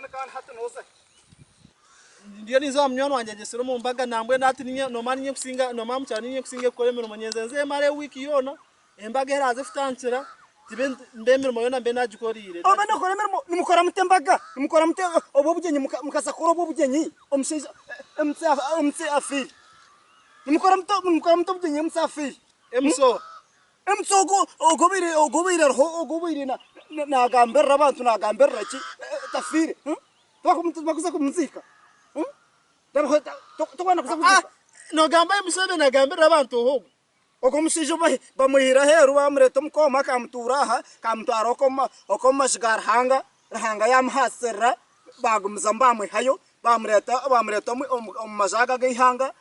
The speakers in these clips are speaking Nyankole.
Mbwenu kandi hati nooza hi? Ndiyo ninza owa munywani wangye angyesire omu mbaga nambwenu hati ninye noomanya ninye nkusinga noomanya omu kyaro ninye nkusinga kukora emirimo nyenze nze mare wiiki yoona embaga eraaza efutankira tibe mbe emirimo yoona mbe naagikoriire. Obe nookora emirimo nimukora muta embaga? Nimukora muta obwo obugyenyi mukaza kukora obwo obugyenyi omushaija MC afiire? Nimukora muta nimukora muta obugyenyi MC afiire? MC oha? MC ogwo ogwo obaire ogwo obaire ariho ogwo obaire naagambirira abantu naagambirira ki tafiire? Tibakuza kumuziika? Tokubona kuza kuziika? Nogamba MC obaire nagambirira abantu oha ogwo? Ogwo mushaija bamwihire aheeru bamureeta omu kooma kamutuura aha kamutwara okwo omu maju ga Ruhanga, Ruhanga yamuhaasirira bagumizamu bamwihayo bamureeta bamureeta omu maju ago ag'eihanga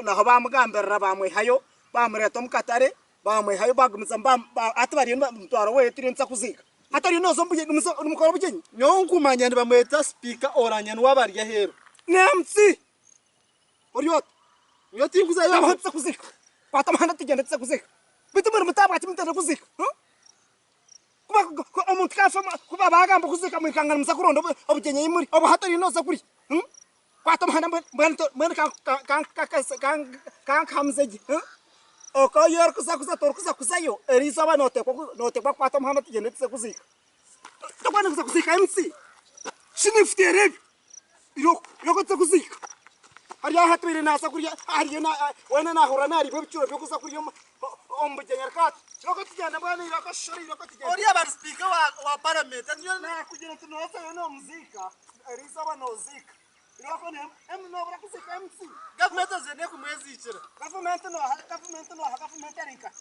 naho bamugambirira bamwihayo bamureeta omu katare Baamwihayo baagumizamu hati bariyo nibamutwara oweye turiyo nituza kuziika. Hati oriyo nooza omu bugyenyi nimukora obugyenyi? Nyowe nkumanya nibamweta sipiika Oulanyah niwe aba ari aheeru. Nancy! Ori ota? Nyowe tinkuzayo. Tabaho tuze kuziika. Kwata omuhanda tugyende tuze kuziika. Beitu muri muto ahabwaki mutenda kuziika? Kuba omuntu ka afa kuba baagamba kuziika mwikanga nimuza kuronda obugyenyi ahi muri obwo hati oriyo nooza kuriya? Kwata omuhanda mbwenu mbwenu kankuhamize gye okwo ei orikuza kuza torikuza kuzayo eriizooba nooteekwa kukwata omuhanda tugyende tuze kuziika. Tokwenda kuza kuziika MC? Shi ninkuteera ebi irooko tuze kuziika. Hariyo ahu atwire naaza kurya hariyo weena naahurira naariibwa ebicuro by'okuza kurya omu bugyenyi ariko ati irooko tugyende mbwenu irooko shushora irooko tugyende. Oriya aba ari sipiika wa paramenti. Naakugira nti noozayo noomuziika eriizooba nooziika. Irooko noobura kuziika MC. Gavumenti oziine kumweziikira. Gavumenti nooha gavumenti nooha gavumenti eri nkahi?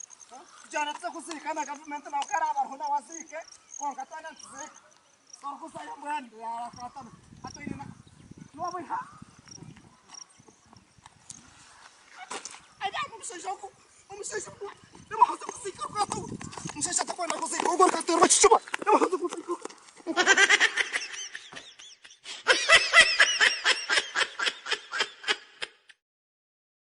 Tugyende tuze kuziika na gavumenti nawe ku araabe ariho nawe aziike kwonka twena nituziika. Torikuzayo mbwenu yaarakwatana hati oine noobwiha. Omushaija ogu omushaija ogu nibaza kuziika.